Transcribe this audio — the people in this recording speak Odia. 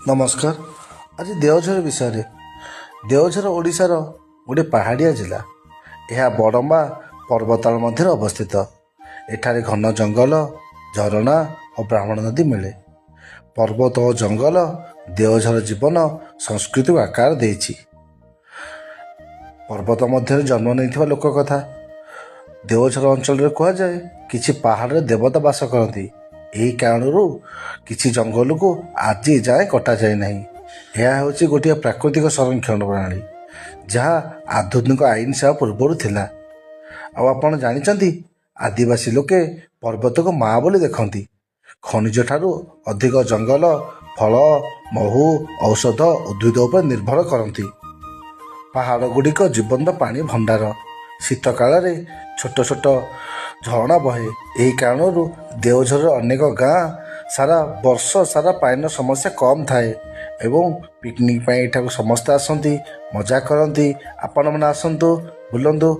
ନମସ୍କାର। ଆଜି ଦେଓଝର ବିଷୟରେ। ଦେଓଝର ଓଡ଼ିଶାର ଗୋଟିଏ ପାହାଡ଼ିଆ ଜିଲ୍ଲା। ଏହା ବଡ଼ମ୍ବା ପର୍ବତମାଳା ମଧ୍ୟରେ ଅବସ୍ଥିତ। ଏଠାରେ ଘନ ଜଙ୍ଗଲ, ଝରଣା ଓ ବ୍ରାହ୍ମଣ ନଦୀ ମିଳେ। ପର୍ବତ ଓ ଜଙ୍ଗଲ ଦେଓଝର ଜୀବନ ସଂସ୍କୃତିକୁ ଆକାର ଦେଇଛି। ପର୍ବତ ମଧ୍ୟରେ ଜନ୍ମ ନେଇଥିବା ଲୋକ କଥା। ଦେଓଝର ଅଞ୍ଚଳରେ କୁହାଯାଏ, କିଛି ପାହାଡ଼ରେ ଦେବତା ବାସ କରନ୍ତି। ଏହି କାରଣରୁ କିଛି ଜଙ୍ଗଲକୁ ଆଜି ଯାଏଁ କଟାଯାଇ ନାହିଁ। ଏହା ହେଉଛି ଗୋଟିଏ ପ୍ରାକୃତିକ ସଂରକ୍ଷଣ ପ୍ରଣାଳୀ, ଯାହା ଆଧୁନିକ ଆଇନ ସେବା ପୂର୍ବରୁ ଥିଲା। ଆଉ ଆପଣ ଜାଣିଛନ୍ତି, ଆଦିବାସୀ ଲୋକେ ପର୍ବତକୁ ମା ବୋଲି ଦେଖନ୍ତି। ଖଣିଜ ଠାରୁ ଅଧିକ ଜଙ୍ଗଲ, ଫଳ, ମହୁ, ଔଷଧ ଉଦ୍ଭିଦ ଉପରେ ନିର୍ଭର କରନ୍ତି। ପାହାଡ଼ ଗୁଡ଼ିକ ଜୀବନ୍ତ ପାଣି ଭଣ୍ଡାର। ଶୀତ କାଳରେ ଛୋଟ ଛୋଟ ଝରଣା ବହେ। ଏହି କାରଣରୁ ଦେଓଝରର ଅନେକ ଗାଁ ସାରା ବର୍ଷ ସାରା ପାଣିର ସମସ୍ୟା କମ୍ ଥାଏ ଏବଂ ପିକନିକ୍ ପାଇଁ ଏଠାକୁ ସମସ୍ତେ ଆସନ୍ତି, ମଜା କରନ୍ତି। ଆପଣମାନେ ଆସନ୍ତୁ, ବୁଲନ୍ତୁ।